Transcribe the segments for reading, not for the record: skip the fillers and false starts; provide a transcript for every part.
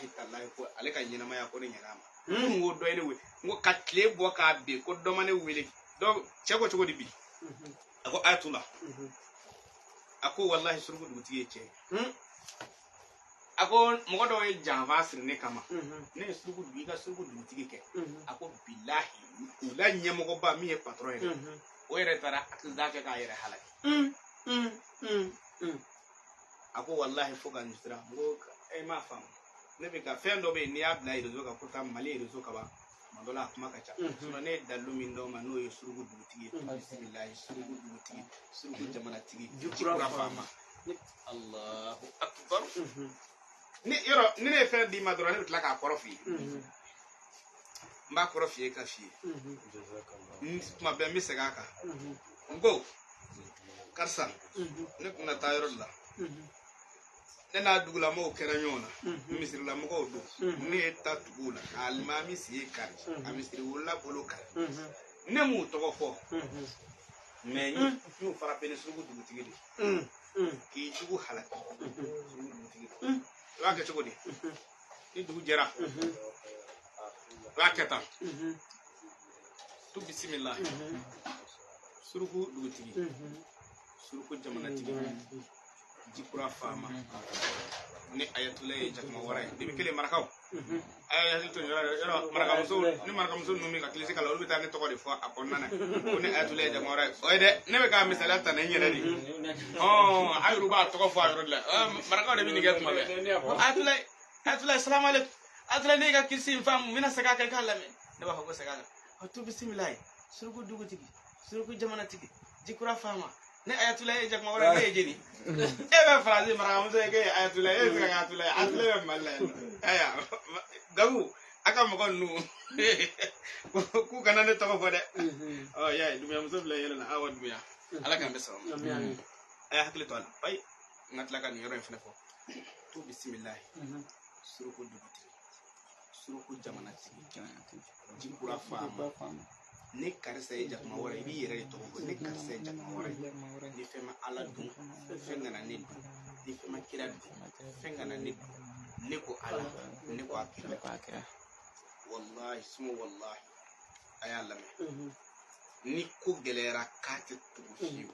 Bilahi talahi, ko ale ka ɲɛnamaya ko ne ɲɛna a ma. N ko dɔ ye ne wele, n ko ka tile bɔ k'a bin, ko dɔ ma ne wele. Donc cɛ ko cogo di bi? A ko ayatula, a ko walahi suruku dugutigi ye cɛ ye. A ko mɔgɔ dɔw ye janfa siri ne kama, ne ye suruku dugu, i ka suruku dugutigi kɛ. A ko bilahi, u la ɲɛmɔgɔba min ye patron ye, o yɛrɛ taara accident kɛ k'a yɛrɛ halaki. A ko walahi fo ka nin sira. N ko e m'a faamu, ne bɛ ka fɛn dɔ bɛ yen, n'i y'a bila réseau kan ko taa Mali réseau kan ban, tuma dɔ la a kuma ka ca. Sinon ne ye dalilu min d'aw ma, n'o ye suruku dugutigi ye, bisimilahi, suruku dugutigi, suruku jamanatigi, jikura faama, Allahu akbar. Ni yɔrɔ ni ne ye fɛn d'i ma dɔrɔn, ne bɛ tila k'a kɔrɔ f'i ye. N b'a kɔrɔ f'i ye ka f'i ye, tuma bɛɛ n bɛ segin a kan. N ko karisa, ne tun bɛna taa yɔrɔ de la, ne n'a dugulamɔgɔw kɛra ɲɔgɔn na, misirilamɔgɔw don. Ne ye ta tugu u la ka alimami sen kari, a misiri wolola bolo kari. Ne m'u tɔgɔ fɔ, mais n y'u frappé ni suruku dugutigi de k'i jugu halaki. Suruku dugutigi, i b'a kɛ cogo di? Ni dugu jɛra, i b'a kɛ tan: tu bisimila, suruku dugutigi, suruku jamanatigi, jikura faama, ni ayatollah ye jakuma wara ye. Depuis kelen marakaw, a y'a hakili to nin yɔrɔ yɔrɔ. Marakamuso ni marakamuso ninnu bɛ ka kilisi kala, olu bɛ taa ne tɔgɔ de fɔ a kɔnɔna na ko ne ayatollah ye jakuma wara ye. O ye dɛ, ne bɛ ka misaliya ta ni n yɛrɛ de ye. A yɛrɛ b'a tɔgɔ fɔ a yɔrɔ de la. Marakaw de bɛ nin kɛ tuma bɛɛ. Ayatollah, ayatollah, salamu aleykum, ayatollah, ne ka kilisi in faamu, n bɛna segin a kan i k'a lamɛn. Ne b'a fɔ ko segin a kan. Ɔ tu bisimila ye, suruku dugutigi, suruku jamanatigi, jikura faama, ne ayatollah ye jakuma wara, ne ye jeni. E bɛ faransi marakamuso ye k'e ye ayatollah, e bɛ se ka kɛ ayatollah ye? Ayatollah bɛ Mali la yan nɔ. Ayiwa Gabu, a ka mɔgɔ ninnu k'u kana ne tɔgɔ fɔ dɛ. Ɔ y'a ye, Dunbuya filɛ yɛlɛ la. Awa Dunbuya, Ala k'an bɛ sɔrɔ. A y'a hakili to a la. Ayi, n ka tila ka nin yɔrɔ in fana fɔ. Tu bisimilahi, suruku dugutigi, suruku jamanatigi, jikura faama, ne karisa ye jakuma wɛrɛ, i b'i yɛrɛ de tɔgɔ fɔ: ne karisa ye jakuma wɛrɛ ye. Ni fɛn ma Ala dun, fɛn kana ne dun. Ni fɛn ma kira dun, fɛn kana ne dun. Ne ko Ala, ne ko a kira. Wallahi suma wallahi, a y'a lamɛn. Ni ko gɛlɛyara k'a tɛ tugu fiyewu,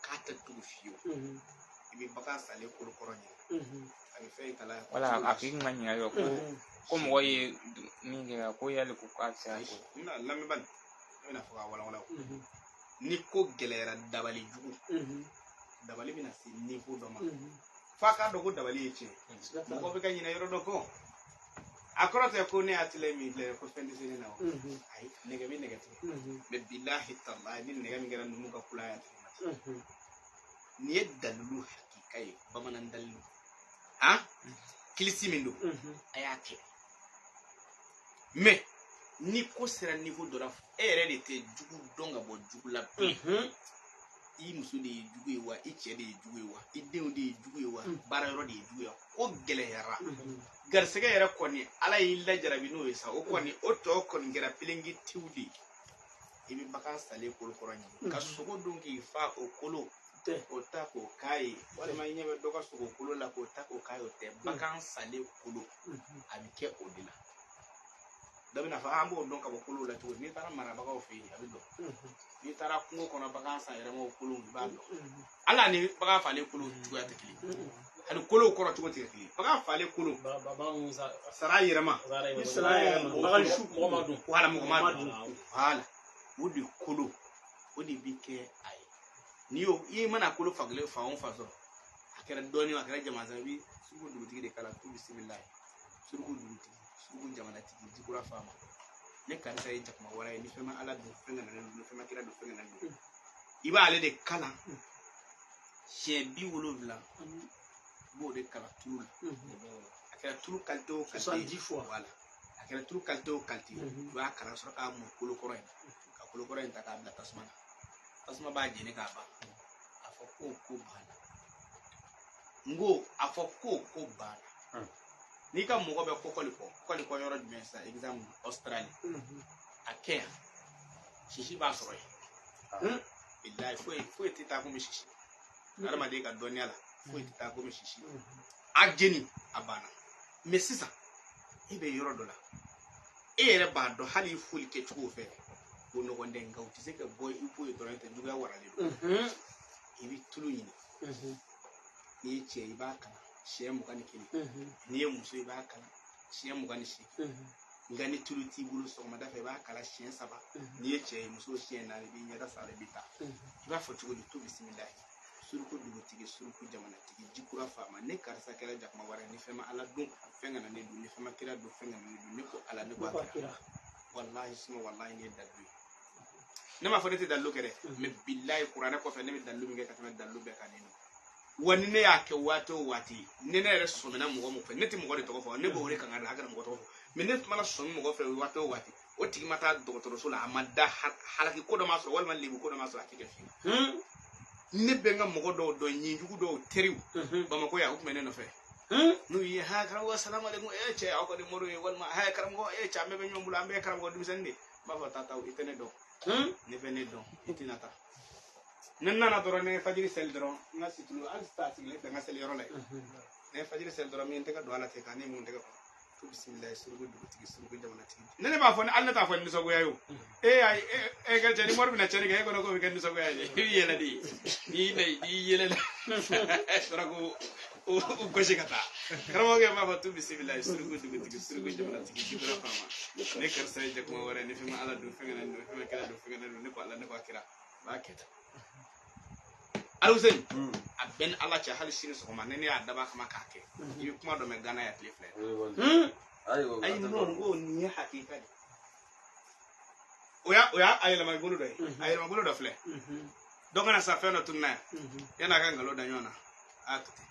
k'a tɛ tugu fiyewu, i bɛ bagan salen kolo kɔrɔ ɲini a bɛ fɛn in kala. Wala a k'i ma ɲininka ko mɔgɔ ye min kɛ, ko yali ko k'a bɛ se ka N bɛna lamɛn bani, ne bɛna fɔ k'a walawala. Ni ko gɛlɛyara, dabali jugu, dabali bɛna se niveau dɔ ma f'a k'a dɔn ko dabali ye tiɲɛ. Mɔgɔ bɛ ka ɲinɛ yɔrɔ dɔ kɔ, a kɔrɔ tɛ ko ne y'a tila min filɛ ko fɛn tɛ se ne na o. Ayi, nɛgɛ bɛ nɛgɛ tigɛ, mais bilahi talahi, ni nɛgɛ min kɛra numu ka kula y'a tigɛ. Nin ye dalilu hakika ye, bamanan dalilu. Han, kilisi min don, a y'a kɛ. Mais ni ko sera niveau dɔ la, e yɛrɛ de tɛ jugu dɔn ka bɔ jugu la bilen. I muso de ye jugu ye wa, i cɛ de ye jugu ye wa, i denw de ye jugu ye wa, baara yɔrɔ de ye jugu ye wa, ko gɛlɛyara. Garisɛgɛ yɛrɛ kɔni, Ala y'i lajarabi n'o ye sa, o kɔni o tɔ kɔni kɛra pelenki tiw de ye. I bɛ bagan salen kolo kɔrɔ ɲini ka sogo dun k'i fa o kolo, o ta k'o k'a ye, walima i ɲɛ bɛ dɔ ka sogo kolo la k'o ta k'o k'a ye, o tɛ. Bagan salen kolo, a bɛ kɛ o de la. Dɔ bɛna fɔ an b'o dɔn ka bɔ kolow la cogo di? N'i taara marabagaw fɛ yen, a bɛ dɔn. N'i taara kungo kɔnɔ, bagan san yɛrɛmaw kolow, i b'a dɔn. Hali ani bagan falen kolo cogoya tɛ kelen, hali kolow kɔrɔ cogo tɛ kelen. Bagan falen kolo sara yɛrɛma, wala mɔgɔ ma dun, wala o de kolo, o de bi kɛ a ye. N'i y'o, i mana kolo fankelen fan o fan sɔrɔ, a kɛra dɔɔnin, a kɛra jama, i bɛ suruku dugutigi de kala. Tu bisimilayi, suruku dugutigi, suruku jamanatigi, jikura faama, ne karisa ye jakuma wɛrɛ ye. Ni fɛn ma Ala dun, fɛn kana ne dun. Ni fɛn ma kira dun, fɛn kana ne dun. I b'ale de kalan siɲɛ 70, i b'o de kalan tulu la. A kɛra tulu qualité o qualité, wala a kɛra tulu qualité o qualité, i b'a kalan sɔrɔ k'a mun kolo kɔrɔ in, ka kolo kɔrɔ in ta k'a bila tasuma na. Tasuma b'a jeni k'a ban. A fɔ ko ko banna. N ko a fɔ ko ko banna. N'i ka mɔgɔ bɛ kɔkɔli kɔ, kɔkɔli kɔ yɔrɔ jumɛn sisan? Exemple, Australie, a kɛ yan, sisi b'a sɔrɔ yen. Bilayi, foyi foyi tɛ taa komi sisi. Adamaden ka dɔnniya la, foyi tɛ taa komi sisi. A jeni, a banna. Mais sisan e bɛ yɔrɔ dɔ la e yɛrɛ b'a dɔn hali i foli kɛcogo fɛ o ɲɔgɔn tɛ nka u tɛ se ka bɔ i foyi dɔrɔn tɛ juguya waralen don i bɛ tulu ɲini n'i ye cɛ i b'a kalan siɲɛ 21 n'i ye muso i b'a kalan siɲɛ 28 nka ni tulu t'i bolo sɔgɔmada fɛ i b'a kalan siɲɛ 3 n'i ye cɛ ye muso siɲɛ 4 i b'i ɲɛda sara i bɛ taa i b'a fɔ cogo di to bisimilahi suruku dugutigi suruku jamanatigi jikura faama ne karisa kɛra jakuma wɛrɛ ni fɛn ma ala dun fɛn kana ne dun ni fɛn ma kira dun fɛn kana ne dun ne ko ala ne ko a kira walahi suma walahi ne ye dalilu ye ne m'a fɔ ne tɛ dalilu kɛ dɛ mais bilahi kuranɛ kɔfɛ ne bɛ dalilu min kɛ ka tɛmɛ dalilu bɛɛ kan ne wa ni ne y'a kɛ waati o waati ni ne yɛrɛ sɔmina mɔgɔ min fɛ ne tɛ mɔgɔ de tɔgɔ fɔ ne b'o de kan ka da a kana mɔgɔ tɔgɔ fɔ mais ne mana sɔmi mɔgɔ fɛ waati o waati o tigi ma taa dɔgɔtɔrɔso la a ma da halaki ko dɔ ma sɔrɔ walima lebu ko dɔ ma sɔrɔ a tɛ kɛ fiyewu ne bɛ n ka mɔgɔ dɔw dɔn ɲinjugu dɔw teriw Bamakɔ yan u tun bɛ ne nɔfɛ n'u ye ha karamɔgɔ salamu aleykum e cɛ aw kɔni mori ye walima ha karamɔgɔ e cɛ an bɛɛ bɛ ɲɔgɔn bolo an bɛɛ ye karamɔgɔ denmisɛnnin de n b'a fɔ taa taa i tɛ ne dɔn ne bɛ ne dɔn i tɛna taa ne nana dɔrɔn ne ye fajiri seli dɔrɔn n ka situlu hali sisan a sigilen filɛ n ka seli yɔrɔ la yen ne ye fajiri seli dɔrɔn min tɛgɛ don a la ten ka ne mun tɛgɛ kɔnɔ to bisimilayi suruku dugutigi suruku jamanatigi ne b'a fɔ hali ne t'a fɔ ni nisɔngoya ye o e y'a ye e ka cɛ ni mori bɛna cɛnni kɛ e kɔnɔ k'o bɛ kɛ nisɔngoya ye i bɛ yɛlɛ de n'i yɛlɛla sɔrɔ k'o u gosi ka taa karamɔgɔkɛ b'a fɔ to bisimilayi suruku dugutigi suruku jamanatigi jikura faama ne karisa ye jakuma wɛrɛ ni fɛn ma ala don fɛn kana don fɛn ma kira don fɛn kana don ne ko ala ne ko a kira n b'a kɛ tan Aluseni a bɛɛ ni ala cɛ hali sini sɔgɔma ni ne y'a dab'a kama k'a kɛ i bɛ kuma dɔ mɛn Gana yan tile 2 ayi non n ko nin ye hakika de o y'a a yɛlɛma bolo dɔ ye a yɛlɛma bolo dɔ filɛ dɔ kana sa fɛn dɔ tununa yan yan'a ka nkalon da ɲɔgɔn na a to ten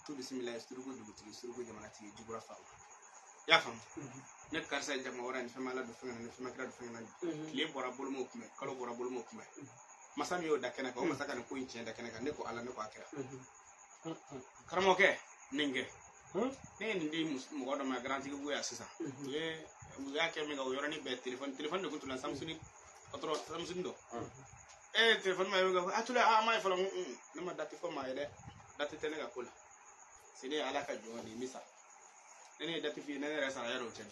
to bisimilayi suruku dugutigi suruku jamanatigi jikura faama i y'a faamu ne karisa ye jakuma wɛrɛ ni fɛn ma ala don fɛn kana ni fɛn ma kira don fɛn kana tile bɔra bolo m'o kunbɛn kalo bɔra bolo m'o kunbɛn masa min y'o da kɛnɛ kan o masa ka nin ko in tiɲɛ da kɛnɛ kan ne ko ala ne ko a kira karamɔgɔkɛ nin kɛ ne ye nin di mɔgɔ dɔ ma garantigi ko yan sisan u y'a kɛ min kɛ o yɔrɔnin bɛɛ telefɔni de kun tun la Samsung Samsung dɔ ee telefɔni ma ye ko a tula a ma ye fɔlɔ ne ma date fɔ maa ye dɛ date tɛ ne ka ko la se ne ye ala ka jɔn de ye misa ne ye date f'i ye ne yɛrɛ sara yɛrɛ o cɛ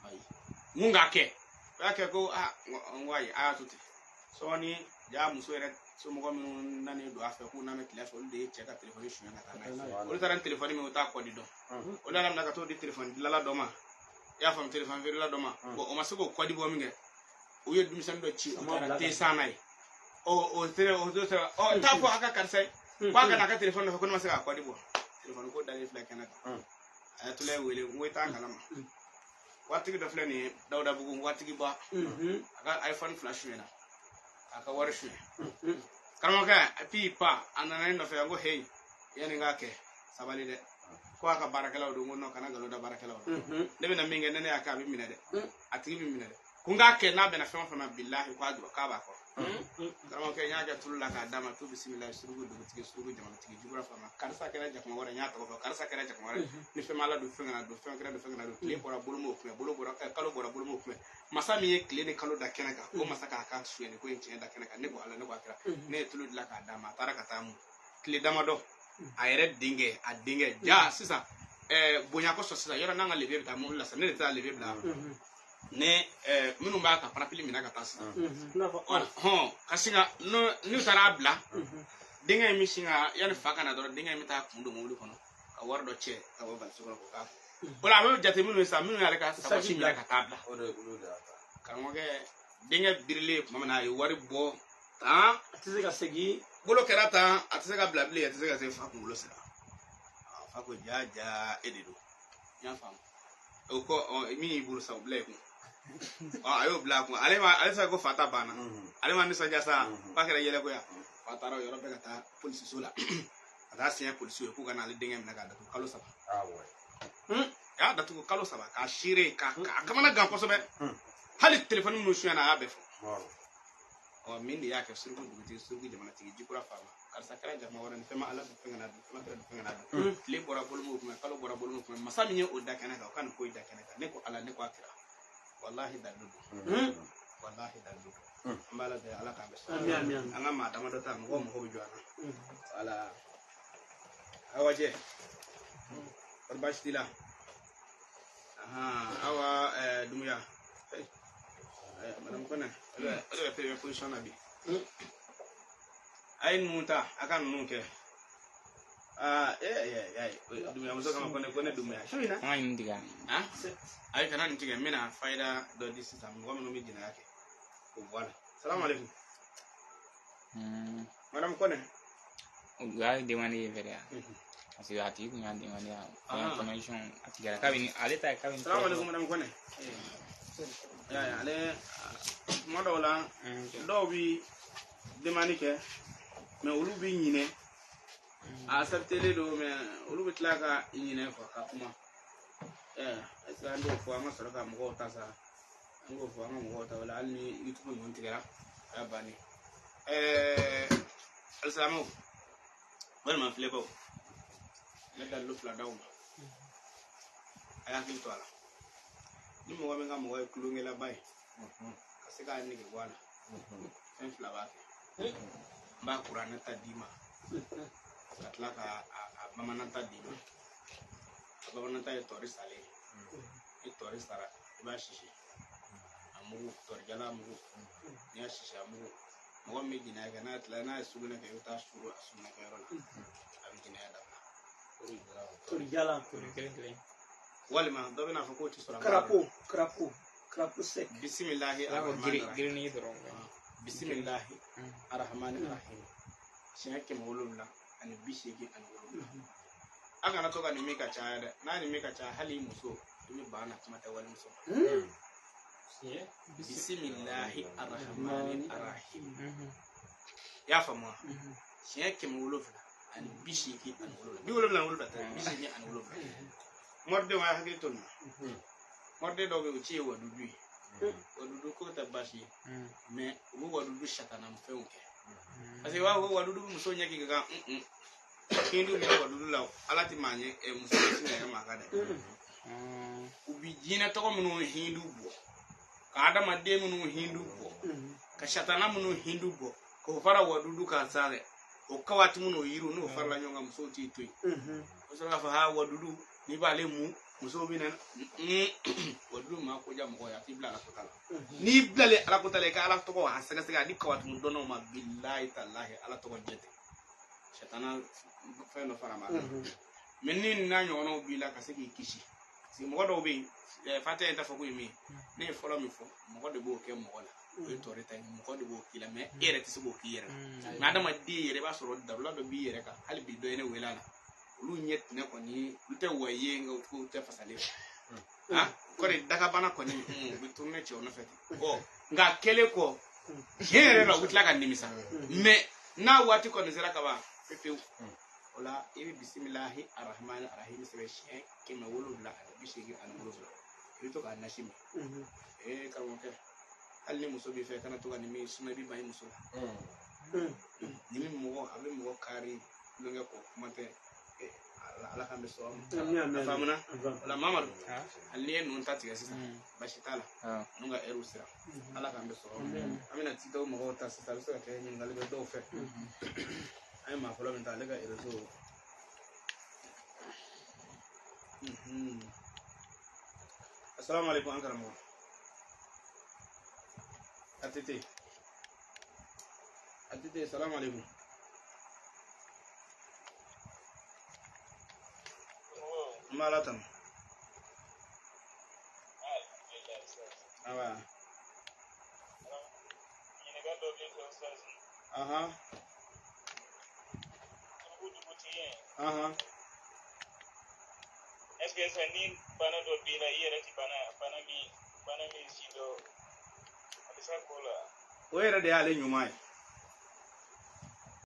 ayi mun k'a kɛ o y'a kɛ ko aa n ko ayi a y'a to ten sɔɔni ja muso yɛrɛ somɔgɔ minnu nanen don a fɛ k'u n'a bɛ tile fɛ olu de ye cɛ ka telefɔni suɲɛ ka taa n'a ye olu taara ni telefɔni min u t'a kɔdi dɔn olu yɛrɛ minɛ ka t'o di telefɔni dilanla dɔ ma i y'a faamu telefɔni feerela dɔ ma bon o ma se k'o kɔdi bɔ min kɛ u ye denmisɛnnin dɔ ci u taara te san n'a ye o sera ɔ t'a fɔ a ka karisa ye k'a ka n'a ka telefɔni nɔfɛ ko ne ma se k'a kɔdi bɔ telefɔni ko dalen filɛ kɛnɛ kan a ye tula wele n ko i t'a kalama waritigi dɔ filɛ nin ye Dawudabugu waritigi ba a ka iPhone 2 suɲɛna a ka wari suɲɛ karamɔgɔkɛ pi pa a nana ne nɔfɛ n ko heyi yanni n k'a kɛ sabali dɛ ko a ka baarakɛlaw don n ko non kana nkalon da baarakɛlaw la ne bɛna min kɛ ne y'a kɛ a bɛ minɛ dɛ a tigi bɛ minɛ dɛ ko n k'a kɛ n'a bɛnna fɛn o fɛn ma bilahi k'a jɔ k'a b'a kɔrɔ karamɔgɔkɛ n y'a kɛ tulu la k'a d'a ma to bisimilahi suruku dugutigi suruku jamanatigi jikura faama karisa kɛra jakuma wɛrɛ n y'a tɔgɔ fɔ karisa kɛra jakuma wɛrɛ ni fɛn ma ala don fɛn kana don fɛn kɛra don fɛn kana don tile bɔra bolo m'o kunbɛn bolo bɔra kalo bɔra bolo m'o kunbɛn masa min ye tile ni kalo da kɛnɛ kan o masa k'a ka sonyɛli ko in tiɲɛ da kɛnɛ kan ne ko ala ne ko a kira ne ye tulu dilan k'a d'a ma a taara ka taa mun tile damadɔ a yɛrɛ denkɛ a denkɛ ja sisan bonya kosɔn sisan yɔrɔ n'an ka lebe bɛ taa mobili la sisan ne de tɛ taa lebe bila ne minnu b'a ka parapili minɛ ka taa sisan ka sin ka n'u taara a bila denkɛ in bɛ sin ka yanni fa ka na dɔrɔn denkɛ in bɛ taa kun don mobili kɔnɔ ka wari dɔ cɛ ka bɔ valise kɔnɔ k'o k'a kun o la a bɛ jate minnu ye sisan minnu y'ale ka sakosi minɛ ka taa bila karamɔgɔkɛ denkɛ birilen tuma min na a ye wari bɔ tan a tɛ se ka segin bolo kɛra tan a tɛ se ka bila bilen a tɛ se ka se fa kunkolo sera fa ko ja ja e de don n y'a faamu o ko min y'i bolo sa o bila i kun a y'o bila a kun ale ma ale sa ko fa ta banna ale ma nisɔndiya sa k'a kɛra yɛlɛko ya fa taara o yɔrɔ bɛɛ ka taa polisiso la ka taa siɲɛ polisiw ye k'u ka n'ale denkɛ minɛ k'a datugu kalo 3 a y'a datugu kalo 3 k'a seere k'a kamana gan kosɛbɛ hali telefɔni minnu suyana a y'a bɛɛ fɔ ɔ min de y'a kɛ suruku dugutigi suruku jamanatigi jikura faama karisa kɛra jakuma wɛrɛ ni fɛn ma ala don fɛn kana don fɛn ma kɛra don fɛn kana don tile bɔra bolo m'o kunbɛn kalo bɔra bolo m'o kunbɛn masa min ye o da kɛnɛ kan o ka nin ko in da kɛnɛ kan ne ko ala ne ko a kira walahi dalilu don walahi dalilu don an b'a lajɛ ala k'an bɛ sɔn an ka maa damadɔ ta mɔgɔw mago bɛ jɔ an na wala awa jɛ kɔri baasi t'i la Awa Doumbouya. Madame Kone, o de bɛ première position na bi. A ye ninnu ta, a ka ninnu kɛ. Doumbouya muso kama ko ne Doumbouya. Su in na. An ka nin tigɛ. Ayi kana nin tigɛ, n bɛna fayida dɔ di sisan mɔgɔ minnu bɛ jɛnɛya kɛ. O bɔ a la. Salamu aleykum. Madame Kone. U y'a demandé yen fɛnɛ. Parce que a tigi kun y'a demandé a connexion a tigɛra kabini ale ta ye kabini. Salamu aleykum Madame Kone. Ale kuma dɔw la dɔw bi demande kɛ mais olu bi ɲinɛ a acceptelen don mais olu bɛ tila ka ɲinɛ quoi ka kuma. Est ce que an t'o fɔ an ka sɔrɔ ka mɔgɔw ta sa, an k'o fɔ an ka mɔgɔw ta wala hali ni YouTube ninnu tigɛra a y'a bannen. Alisilamɛw walima filɛbaw, ne dalilu fila d'aw ma, a y'a hakili to a la. Ni mɔgɔ min ka mɔgɔ ye tulonkɛlaba ye ka se k'a nege bɔ a la, fɛn fila b'a kɛ. N b'a kuranɛ ta d'i ma ka tila ka a bamanan ta d'i ma. A bamanan ta ye tɔri salen ye. Ni tɔri sara i b'a sisi a mugu, tɔrijala mugu, n'i y'a sisi a mugu, mɔgɔ min bɛ jɛnɛya kɛ n'a tilala n'a ye sugunɛ kɛ i bɛ taa suru a sugunɛ kɛyɔrɔ la, a bɛ jɛnɛya dabila. Tɔrijala. Tɔri kelen kelen. Walima dɔ bɛna fɔ k'o tɛ sɔrɔ. Crapaud sec. Bisimilahi arahmani rahim. Girini dɔrɔn. Bisimilahi arahmani rahim. Siɲɛ 787. A kana to ka nin min ka caya dɛ, n'a ni min ka ca hali i muso i bɛ ban na, kuma tɛ walimuso ma. Bisimilahi arahmani arahim. I y'a faamu wa? Siɲɛ 787. 77 tɛ, 87. Mɔridenw a ye hakili to nin na. Mɔriden dɔw bɛ yen o ci ye wadudu ye. Wadudu ko tɛ baasi ye mais u bɛ wadudu satanamafɛnw kɛ. Parce que u b'a fɔ ko wadudu bɛ muso ɲɛ k'i kan. Hindu bɛ wadudu la, ala tɛ maa ɲɛ, muso tɛ sin ka kɛ maa kan dɛ. U bi jinɛ tɔgɔ minnu hindu bɔ, ka adamaden minnu hindu bɔ, ka satana minnu hindu bɔ, k'o fara wadudu kan sa dɛ. O kawati minnu yiriw n'o farala ɲɔgɔn kan, musow t'i to yen. O sɔrɔ k'a fɔ ha wadudu n'i b'ale mun musow bɛ na. Wadudu maa ko ja mɔgɔ ye, a t'i bila ala ko ta la. N'i bilalen ala ko ta la, i ka ala tɔgɔ a sɛgɛsɛgɛ a di kawatimu dɔnnaw ma, bilayi talahi ala tɔgɔ jɛ tɛ. Satana fɛn dɔ fara ma. Mais ni n'a ɲɔgɔnnaw b'i la ka se k'i kisi. Parce que mɔgɔ dɔw bɛ yen, Fatiha in t'a fɔ ko ye min ye. Ne ye fɔlɔ min fɔ, mɔgɔ de b'o kɛ mɔgɔ la. O ye tɔɔrɔ ta ye, mɔgɔ de b'o k'i la mais e yɛrɛ tɛ se k'o k'i yɛrɛ la. Mais adamaden yɛrɛ i b'a sɔrɔ darula dɔ b'i yɛrɛ kan, hali bi dɔ ye ne wele a la. Olu ɲɛ tɛnɛ kɔni, olu tɛ wa ye nka u tɛ fasalen. Kɔri dagabana kɔni u bɛ tourner cɛw nɔfɛ ten. Nka a kɛlen kɔ tiɲɛ yɛrɛ la u bɛ tila ka nimisa. Mais n'a waati kɔni sera ka ban pepewu. O la i bɛ bisimilahi arahmani arahimi sɛbɛn siɲɛ 787. I bɛ to k'a nasi min. Karamɔgɔkɛ, hali ni muso b'i fɛ kana to ka nin min, sinɔn i bɛ ban i muso la. Nin bɛ mɔgɔ, a bɛ mɔgɔ kari tulonkɛ kɔ, kuma tɛ. Ala k'an bɛ sɔn ma. A faamuna? O la Mamadu, hali n'i ye ninnu ta tigɛ sisan, baasi t'a la. Ninnu ka ɛriw sera. Ala k'an bɛ sɔn ma. An bɛna TikTok mɔgɔw ta sisan, a bɛ se ka kɛ ɲininkali bɛ dɔw fɛ. An ye maa fɔlɔ min ta, ale ka réseau. Assalamu alaikum an karamɔgɔ. ATT. ATT, salamu alaikum. N b'a la tanu. Awa. Ahan. Ahan. Est-ce que ça ni bana dɔ b'i la i yɛrɛ ti bana min si dɔ a bɛ se k'o la? O yɛrɛ de y'ale ɲuman ye.